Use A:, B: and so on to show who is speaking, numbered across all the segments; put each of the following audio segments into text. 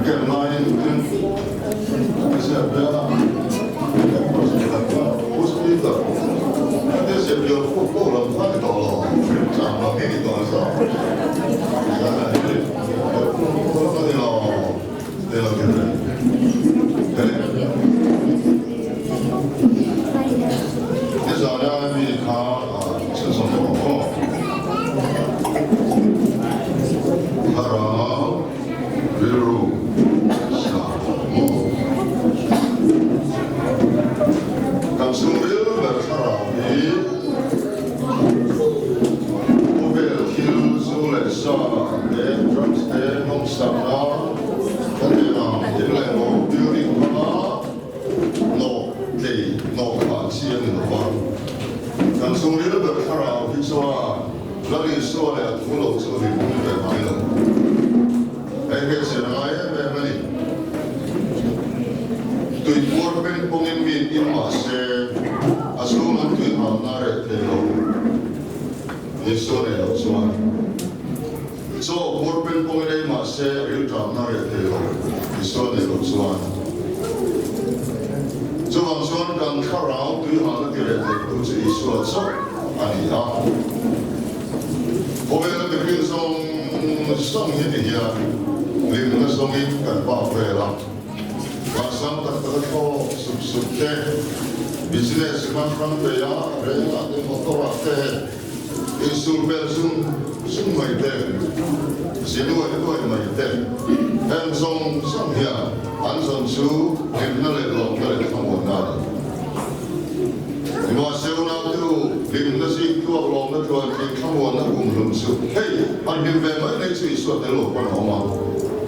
A: Ken laiin tin a ziak ve a, campus pakhat kha Pu Speaker hetia ziak lian khuk pawh lam kha ni tawh lo, chang lam hi ni tawh nasa. Zan ah hi lian khuk pawh lam a ni lo, ni lo ti reng. Nizana mi kha chhunzawm bawk ang aw. Thlarau rilru sa maw? Kan chhungril ber thlarau hi khawvel thil zu leh sa te, drugs te, nawmsakna kan nei ang in leh lo building hmanga nawh tlei nawh phah chi a ni lo va. Kan chhungril ber thlarau hi chuan Lal Isua leh a thu lo chu ri pum ve ngai lo. Hei hi a zir ngai em em a ni. Tui puar peng pawngin mi in mah se, a chhung an tui halna reh thei lo. Isua nei lo chuan chaw puar peng pawngin ei mah se, a rilṭamna reh thei lo. Isua nei lo chuan. Chuvang chuan kan thlarau tui halna ti reh thei tu chu Isua chauh a ni a. Khawvela mihring zawng zawng hi ti hian hlimna zawngin kan bak vel a, vansang tak tak a thlawk sup sup te, business hrang hrang bei a, rel ah te, motor ah te, insul pel zung zung mai te, zi nuai nuai mai te, heng zawng zawng hian an zawn chu hlimna leh lawmna leh thlamuanna a ni. Nimahse unautu hlimna zik tluak lawmna tluan tling thlamuanna kumhlum chu hei han hlim ve mai mai chu Isua tel lo pawn a awm a.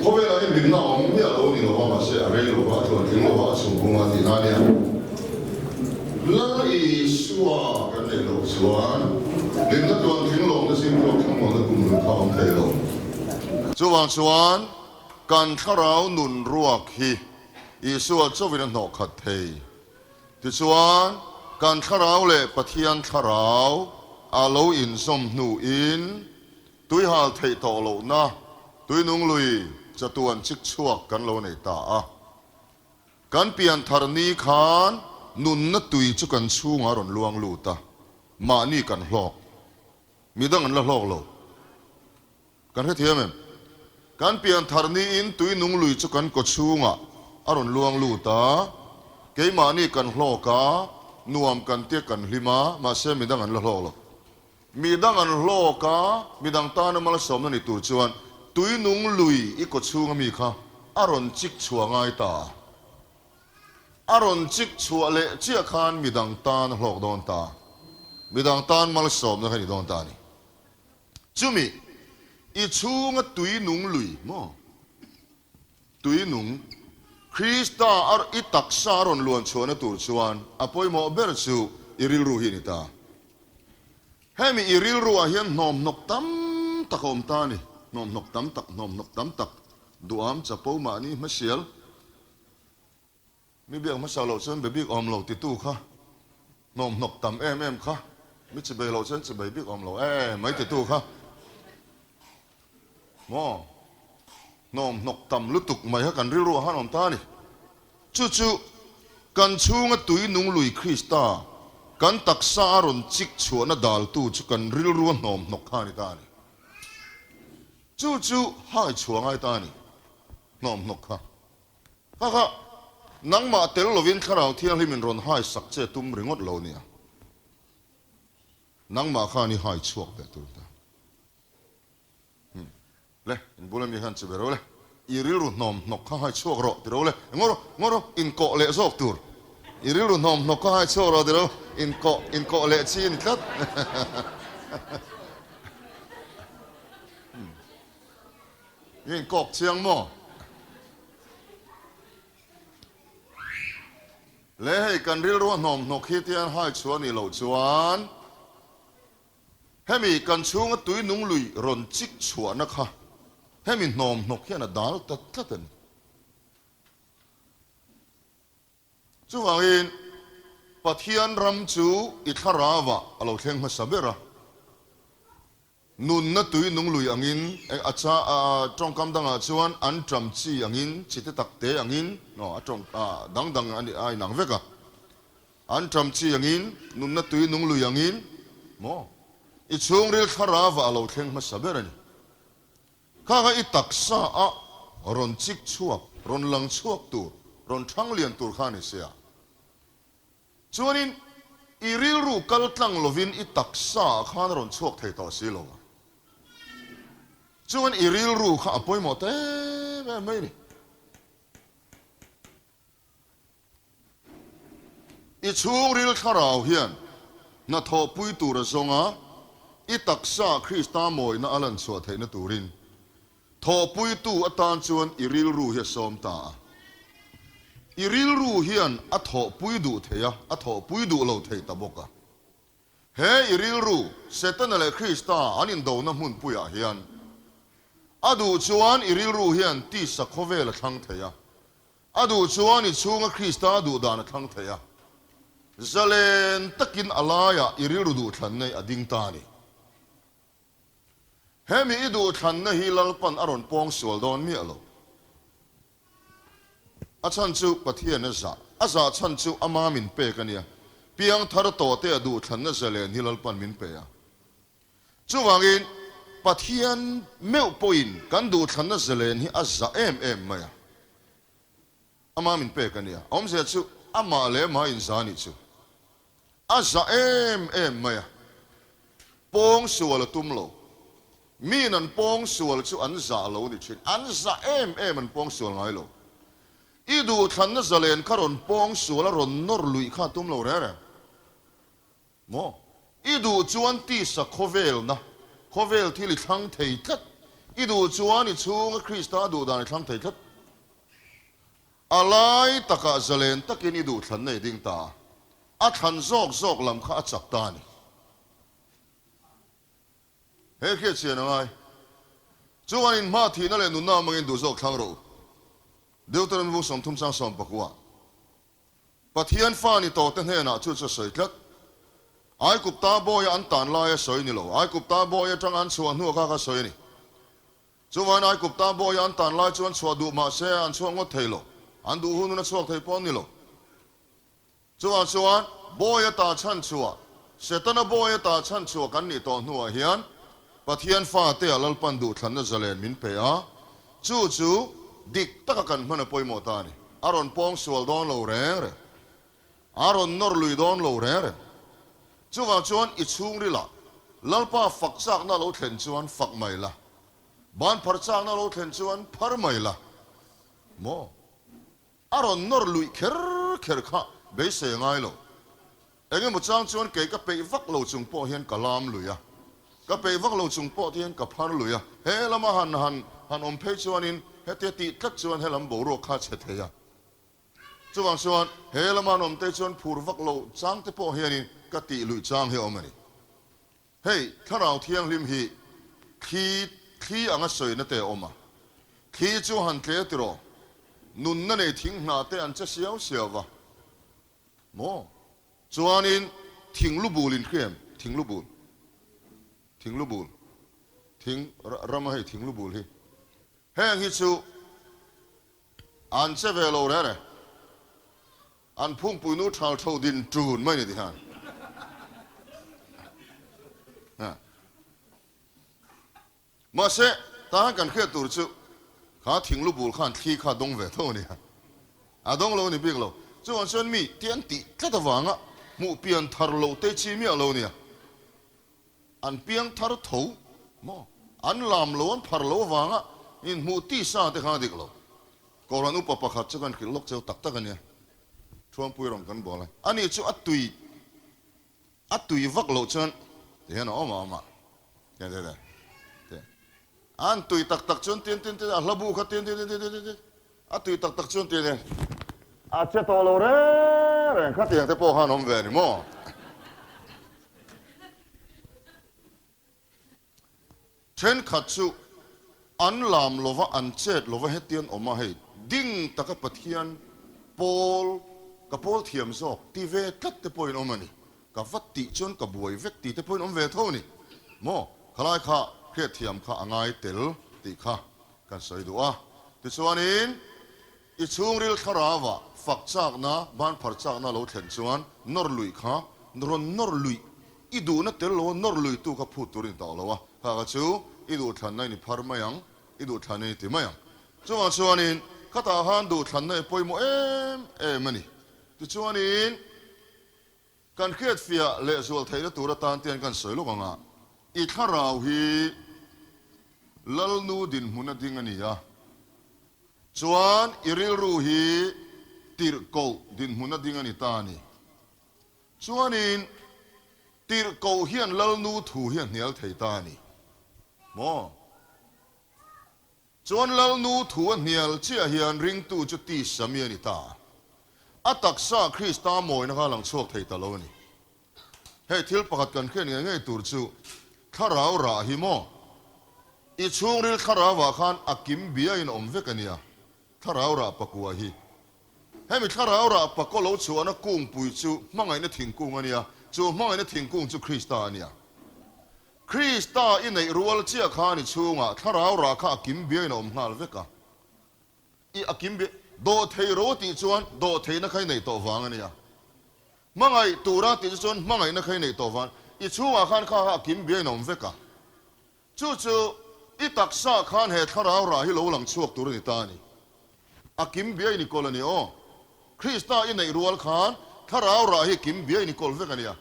A: Khawvelah hi hlimna a awm miah lo ni lova mahse a rei lova a tluan tling lova a chhum bung a tih na nia. Lal Isua kan neih loh chuan hlimna tluan tling lawmna zik tluak thlamuanna kumhlum kha a awm thei lo. Chuvang chuan kan thlarau nun ruak hi Isua chauhin a hnawh khat thei. Tichuan, kan thlarau leh Pathian thlarau a lo inzawm hnuin tuihal theih tawh lohna tuinung lui chatuan chik chhuak kan lo nei ta a. Kan pian thar ni khan nunna tui chu kan chhungah a rawn luang lut a, mahni kan hlawk. Midang an la hlawk lo. Kan hrethiam em? Kan pian thar niin tui nung lui chu kan kaw chhungah a rawn luang lut a, keimahni kan hlawk a, nuam kan tia kan hlim a, mahse midang an la hlawk lo. Midang an hlawk a, midang tana malsawmna ni tur chuan tui nung lui i kaw chhunga mi kha a rawn chik chhuah ngai ta a. A rawn chik chhuah leh chiah khan midang tan a hlawk dawn ta, midang tan malsawmna kha ni dawn ta a ni. Chumi i chhunga tui nung lui maw? Tui nung, Krista a i taksa a rawn luan chhuahna tur chuan a pawimawh ber chu i rilru hi a ni ta. Hemi i rilruah hian hnawmhnawk tam tak a awm ta a ni. Hnawmhnawk tam tak, hnawmhnawk tam tak, duham, chapo, mahni, hmasial. Mi biak hmasa loh chuan be bik awm lo titu kha, hnawmhnawk tam em em kha, mi chibei loh chuan chibei bik awm lo em mai titu kha maw? Hnawmhnawk tam lutuk mai kha kan rilru ah khan awm ta a ni. Chu chu kan chhunga tui nung lui Krista kan taksa a rawn chik chhuahna daltu chu kan rilrua hnawmhnawk kha a ni ta a ni. Chu chu hai chhuah ngai ta a ni hnawmhnawk kha. Kha kha, nangmah tel lovin Thlarau Thianghlim in rawn hai sak che tum ringawt lo nia. Nangmah khan i hai chhuak ve tur ta. Hmm. Le, in bula mi khan che ve ro le. I rilru hnawm hnawk kha hai chhuak rawh ti ro le. Ngaw rawh, ngaw rawh, in kawh leh zawk tur. I rilru hnawm hnawk kha hai chhuak rawh ti ro, in kawh, in kawh leh chi a ni tlat. Hmm. I inkawk chiang maw? Le hei kan rilru a hnawm hnawk hi tian hai chhuah a nih loh chuan hemi kan chhunga tui nung lui rawn chik chhuahna kha hemi hnawm hnawk hian a dal ta tlat a ni. Chuvangin, Pathian ram chu i thlarauah a lo thleng hmasa ber a. Nunna tui nung lui angin, a cha a tawngkam dangah chuan an ṭam chi angin, chi te tak te angin, aw a tawng a dang dang a ni a inang vek a. An ṭam chi angin, nunna tui nung lui angin, maw? I chhungril thlarava a lo thleng hmasa ber a ni. Kha kha i taksa a rawn chik chhuak, rawn lang chhuak tur, rawn ṭhang lian tur kha a ni sia. Chuanin i rilru kal tlang lovin i taksa ah khan a rawn chhuak thei tawh si lo a. Chuan i rilru kha a pawimawh ta em em mai a ni. I chhungril thlarau hian hnathawhpui tur a zawng a, i taksa Krista mawina a lan chhuah theihna turin Thawhpuitu atan chuan i rilru hi a sawm ta a. I rilru hian a thawhpui duh thei a, a thawhpui duh lo thei ta bawk a. He i rilru, Setana leh Krista an indona hmunpuiah hian a duh chuan i rilru hian tisa khawvel a thlang thei a, a duh chuan i chhunga Krista duh dan a thlang thei a. Zalen takin a laiah i rilru duhthlanna hi a ding ta a ni. Hemi i duhthlanna hi Lalpan a rawn pawng sual dawn miah lo. A chhan chu Pathian a zah. A zah chhan chu ama min pek a nia. Piangthar tawhte a duhthlanna zalen hi Lalpan min pe a. Chuvangin Pathian meuh pawhin kan duhthlanna zalen hi a zah em em mai a. Ama min pek a nia. Awmzia chu amah leh amah inzah a nih chu. A za em em mai a. Pawng sual a tum lo. Miin an pawng sual chu an zah lo ni thin. An za em em an pawng sual ngai lo. I duhthlanna zalen kha rawn pawng sual a rawn nawr luih kha a tum lo reng reng. Maw? I duh chuan tisa khawvelna, khawvel thil i thlang thei tlat. I duh chuan i chhunga Krista duh dan i thlang thei tlat. A lai takah zalen takin i duh thlanna i ding ta a, a thlan zawk zawk lam kha a chak ta a ni. He hriat chian a ngai. Chuan inhma thihna leh nunna amangin duh zawk thlang rawh u. Deuteronomy bu 30 chang 19. Pathian fa ni tawhte hnenah chu chu a sawi tlat. Aikupta bawia an tan laia sawi ni lo, Aikupta bawi atanga an chhuah hnuah kha kha sawi a ni. Chuvain Aikupta bawia an tan lai chuan chhuah duh mah se an chhuak ngawt thei lo, an duh hun hun a chhuak thei pawh an ni lo. Chuvang chuan bawia ta chhan chhuah, Setana bawia ta chhan chhuah kan nih tawh hnuah hian Pathian fate a Lalpan duhthlanna zalen min pe a, chu chu dik taka kan hman a pawimawh ta a ni. A rawn pawng sual dawn lo reng reng. A rawn nawr lui dawn lo reng reng. Chuvang chuan i chhungrilah Lalpa fak chakna lo thlen chuan fak mai la, ban phar chakna lo thlen chuan phar mai la maw? A rawn nawr luih kher kher kha beisei a ngai lo. Eng emaw chang chuan kei ka peih vak lo chung pawh hian ka lam lui a, ka peih vak lo chung pawh te hian ka phar lui a, he lama han han han awm phei chuanin hetia tih tlat chuan helam boruak kha a chhe thei a. Chuvang chuan he lama an awm te chuan phur vak lo chang te pawh hianin ka tih luih chang hi a awm a ni. Hei, Thlarau Thianghlim hi thli, thli anga sawina te a awm a. Thli chu han tle tiraw? Nunna nei thing hnah te an che siau siau va. Maw? Chuanin thing lu bul in hria em? Thing lu bul. Thing lu bul. Thing, rama hei thing lu bul hi. Heng hi chu an che ve lo rere. An phungpui nu thal tho din tun mai ni ti hian. Mahse, tahan kan hriat tur chu kha thing lu bul khan thli kha a dawng ve tho a nia. A dawng lo a ni bik lo. Chuvang chuan mi te an tih tlat avanga hmuh pian thar loh te chi miah lo a nia. An piang thar tho maw? An lam lo, an phar lo avanga inhmuh tisa te kha a dik lo. Kohhran upa pakhat chu kan hrilh lawk cheu tak tak a nia. Thuampui rawn kan bual a. Ani chu a tui, a tui vak loh chuan ti hian a awm a awm a. Tiang tiang tiang tiang. An tui tak tak chuan tian tian tian a hla bu kha tian tian tian tian tian tian. A tui tak tak chuan tiang tiang. A che tawh lo reng reng kha tiang te pawh khan awm ve a ni maw? Thenkhat chu an lam lova an chet lova hetian awm a, hei ding taka Pathian pawl ka pawl thiam zawk ti ve tlat te pawhin awm a ni. Ka va tih chuan ka buai vek ti te pawhin awm ve tho a ni maw? Khalai kha. hriatthiam kha a ngai tel tih kha kan sawi duh a. Tichuanin i chhungril thlarauah fak chakna, ban phar chakna lo thlen chuan nawr luih kha rawn nawr luih i duhna tel lo a nawr luihtu kha phut tur i ni tawh lo a, kha kha chu i duhthlanna i ni phar mai ang, i duhthlanna i ti mai ang. Chuvang chuanin khatah khan duhthlanna i pawimawh em em a ni. Tichuanin. Kan hriatfiah lehzual theihna tur atan te hian kan sawi lawk ang a, i thlarau hi Lalnu dinhmun a ding a ni a, chuan i rilru hi tirhkoh dinhmun a ding a ni ta a ni. Chuanin tirhkoh hian Lalnu thu hi a hnial thei ta a ni maw? Chuan Lalnu thu a hnial chiah hian ringtu chu tisa mi a ni ta. A taksa Krista mawina kha a lang chhuak thei ta lo a ni. Hei thil pakhat kan hriat ngei ngei tur chu thlarau rah hi maw? I chhungril thlarauah khan a kim biain a awm vek a nia, thlarau rah pakua hi. Hemi thlarau rah pakaw lo chhuahna kungpui chu hmangaihna thingkung a nia, chu hmangaihna thingkung chu Krista a nia. Krista i neih rual chiah khan i chhungah thlarau rah kha a kim biain a awm nghal vek a. I a kim bia, dawhthei ro a tih chuan dawhtheihna kha i neih tawh vang a nia. Hmangaih tura tih chu chuan hmangaihna kha i neih tawh vang, i chhungah khan kha kha a kim biain a awm vek a. Chu chu i taksa khan he thlarau rah hi lo lang chhuak tur a ni ta a ni. A kim biain i kawl a ni aw. Krista i neih rual khan thlarau rah hi kim biain i kawl vek a nia.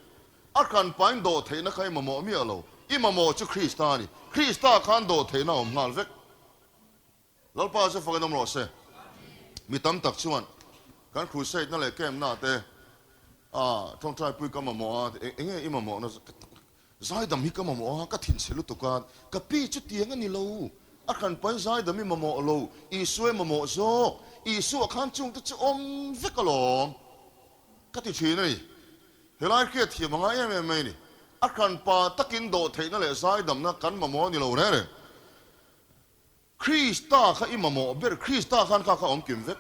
A: A hranpain dawh theihna kha i mamawh miah lo. I mamawh chu Krista a ni. Krista khan dawh theihna a awm nghal vek. Lalpa chu fakin awm rawh se. Mi tam tak chuan kan crusade na leh camp na te ah tawngtai pui ka mamawh a, eng nge i mamawh na zaidam hi ka mamawh a, ka thinchhe lutuk a, ka pi chu tiang a ni lo, a hranpain zaidam i mamawh lo, Isua i mamawh zawk, Isua khan chungte chu awm vek alawm ka ti thin a ni. Helai hriat thiam a ngai em em mai a ni. A hranpa takin dawhtheihna leh zaidamna kan mamawh a ni lo reng reng. Krista kha i mamawh ber, Krista khan kha kha awm kim vek.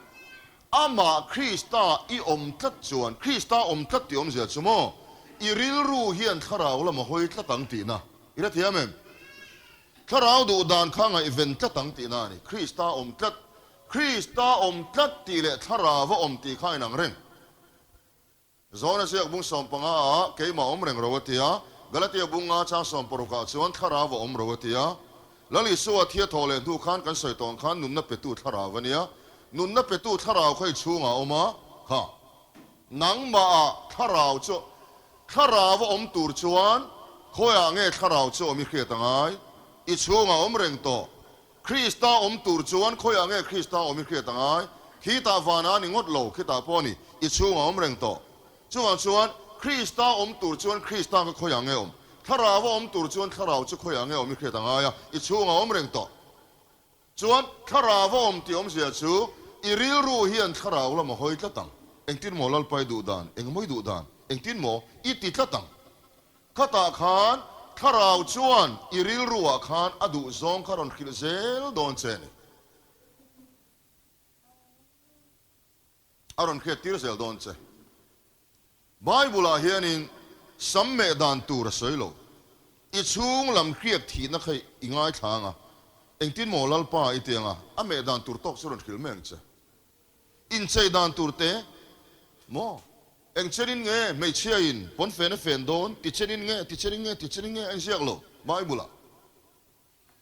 A: Amah Krista i awm tlat chuan, Krista awm tlat tih awmzia chu maw, i rilru hian thlarau lam a hawi tlat ang tihna. I hre thiam em? Thlarau duh dan kha ngaihven tlat ang tihna a ni. Krista awm tlat, Krista awm tlat tih leh thlarau a awm tih kha a inang reng. Zawna ziak bung 15 ah keimah awm reng ro a ti a, Galatia bunga chang 60 ah chuan thlarau a awm ro a ti a. Lal Isua thia thawh leh hnu khan kan sawi tawh ang khan nunna petu thlarau a nia. Nunna petu thlarau kha i chhungah a awm a, kha nangmah ah thlarau chu thlarau a awm tur chuan khawiah nge thlarau chu awm i hriat a ngai? I chhungah awm reng tawh. Krista awm tur chuan khawiah nge Krista awm i hriat a ngai? Khitah vanah a ni ngawt lo, khitah pawh a ni, i chhungah awm reng tawh. Chuvang chuan, Krista awm tur chuan Krista kha khawiah nge awm? Thlarau a awm tur chuan Thlarau chu khawiah nge awm i hriat a ngai a, i chhungah awm reng tawh. Chuan, Thlarau a awm tih awmzia chu i rilru hian Thlarau lam a hawi tlat ang. Engtin maw Lalpa i duh dan? Engmaw i duh dan? Engtin maw i ti tlat ang? Khatah khan Thlarau chuan i rilruah khan a duh zawng kha rawn hrilh zel dawn che a ni. A rawn hriat tir zel dawn che. Bible-ah hianin sam meh dan tur a sawi lo. I chhung lam hriak thihna kha i ngaithla ang a, engtin maw Lalpa i ti ang a, a meh dan tur tawk chu rawn hrilh mai ang che. Inchei dan tur te maw? Eng chenin nge hmeichhiain pawnfen a fen dawn? Ti chenin nge, ti chenin nge, ti chenin nge a inziak lo Bible-ah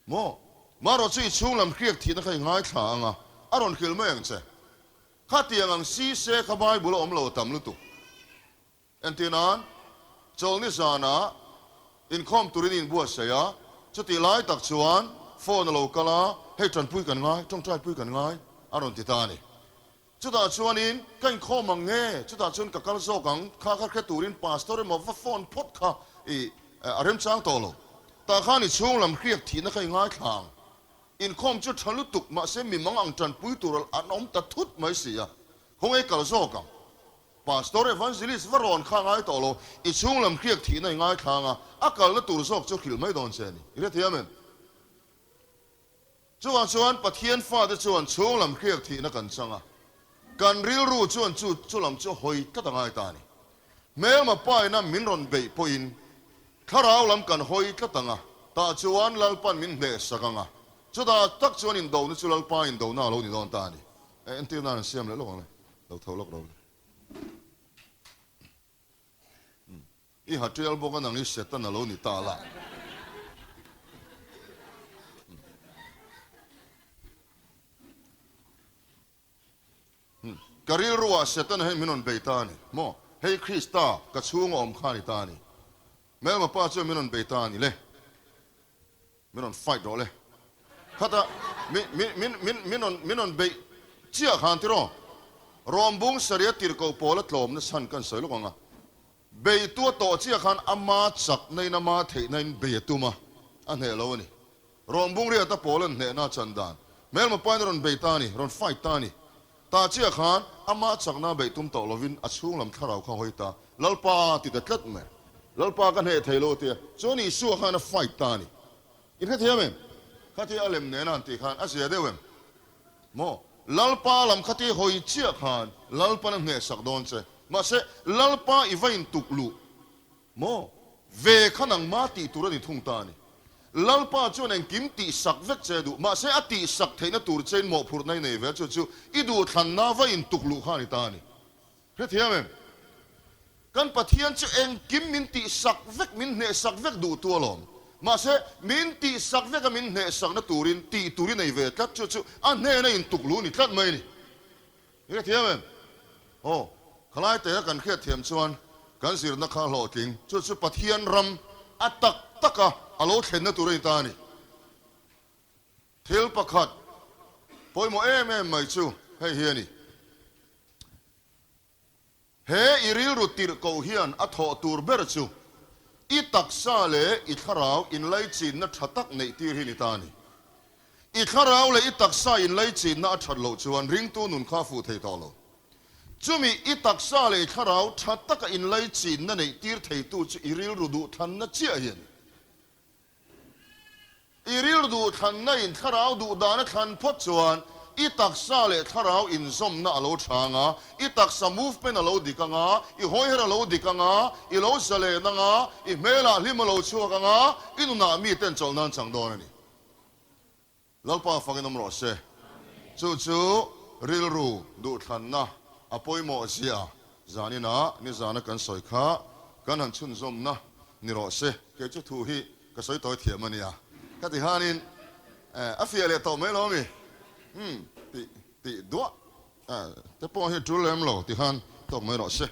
A: maw? Marawh chu i chhung lam hriak thihna kha i ngaithla ang a, a rawn hrilh mai ang che. Khatiang ang si se kha Bible a awm lo a tam lutuk. Entir nan, chawlhni zanah inkhawm turin i inbuatsaih a, chutih lai tak chuan phone a lo kal a, hei tanpui kan ngai, tawngtaipui kan ngai a rawn ti ta a ni. Chutah chuanin ka inkhawm ang nge, chutah chuan ka kal zawk ang, kha kha hre turin pastor emaw va phone phawt kha i a remchang tawh lo. Tah khan i chhung lam hriak thihna kha i ngaithla ang. Inkhawm chu tha lutuk mahse mimang ang tanpui tur an awm ta thut mai si a, khawnge kal zawk ang. Pastor Evangelist va rawn kha ngai tawh lo, i chhung lam hriak thihna i ngaithla ang a, a kalna tur zawk chu hrilh mai dawn che a ni. I hrethiam em? Chuvang chuan Pathian fate chuan chhung lam hriak thihna kan chang a, kan rilru chuan chu chu lam chu hawi tlat a ngai ta a ni. Hmelma paina min rawn beih pawhin thlarau lam kan hawi tlat ang a. Tah chuan Lalpan min hnehsak ang a, chutah tak chuan indona chu Lalpa indona a lo ni dawn ta a ni. Entir nan an siam leh lawk ang le, lo tho lawk ro le. I ha tial bawk a nang i Satan a lo ni ta la. Ka rilruah Setana hi min rawn bei ta a ni maw? Hei Krista ka chhunga awm kha a ni ta a ni. Hmelma pa chuan min rawn bei ta a ni le. Min rawn fight rawh le. Khata min min min min min rawn min rawn beih chiah khan tiraw? Rawmbung saria tirhkoh pawl a tlawmna chhan kan sawi lawk ang a. Beitu a tawh chiah khan ama chakna in ama theihna in bei a tum a, a hneh lo a ni. Rawmbung riata pawl an hnehna a chan dan. Hmelma pain a rawn bei ta a ni, rawn fight ta a ni. Ta chiah khan ama chakna a beih tum tawh lovin a chhung lam thlarau kha hawi ta, Lalpa ti ta tlat mai. Lalpa ka hneh thei lo a ti a, chuan Isua khan a fight ta a ni. In hrethiam em? Khatia a lem nena an tih khan a zia deuh em? Maw? Lalpa lam khati hawi chiah khan Lalpan a hnehsak dawn che. Mahse, Lalpa i va intuk luh maw? Ve kha nangma tih tur a ni thung ta a ni. Lalpa chuan engkim tihsak vek che a duh. Mahse, a tihsak theihna tur chein mawhphurhna i nei ve a, chu chu i duhthlanna va intuk luh kha a ni ta a ni. Hrethiam em? Kan Pathian chu engkim min tihsak vek, min hnehsak vek duh tu alawm. Mahse, min tihsak vek a min hnehsakna turin tih tur i nei ve tlat, chu chu a hnena intukluh ni tlat mai a ni. Hrethiam em? Aw, khalai te a kan hriatthiam chuan kan zirna kha hlawhtling, chu chu Pathian ram a tak taka a lo thlenna tur a ni ta a ni. Thil pakhat pawimawh em em mai chu hei hi a ni. He i rilru tirh koh hian a thawh tur ber chu i taksa leh i thlarau inlaichinna tha tak neih tir hi ni ta a ni. I thlarau leh i taksa inlaichinna a that loh chuan ringtu nun kha a fuh thei tawh lo. Chumi i taksa leh i thlarau tha taka inlaichinna neih tir theitu chu i rilru duhthlanna chiah hi a ni. I rilru duhthlanna in thlarau duhdan a thlan phawt chuan i taksa leh thlarau inzawmna a lo chang a, i taksa movement a lo dik ang a, i hawiher a lo dik ang a, i lo zalen ang a, i hmelah hlim a lo chhuak ang a, i nunah miten chawlh nan chang dawn a ni. Lalpa fakin awm rawh se. Chu chu rilru duhthlanna a pawimawh zia zaninah nizana kan sawi kha kan han chhunzawmna ni rawh se. Kei chu thu hi ka sawi tawi thiam a nia. Ka ti hanin a fiah leh tawh mai lo ami? Umm tih tih duah te pawh hi a tul lem lo ti khan tawk mai rawh se.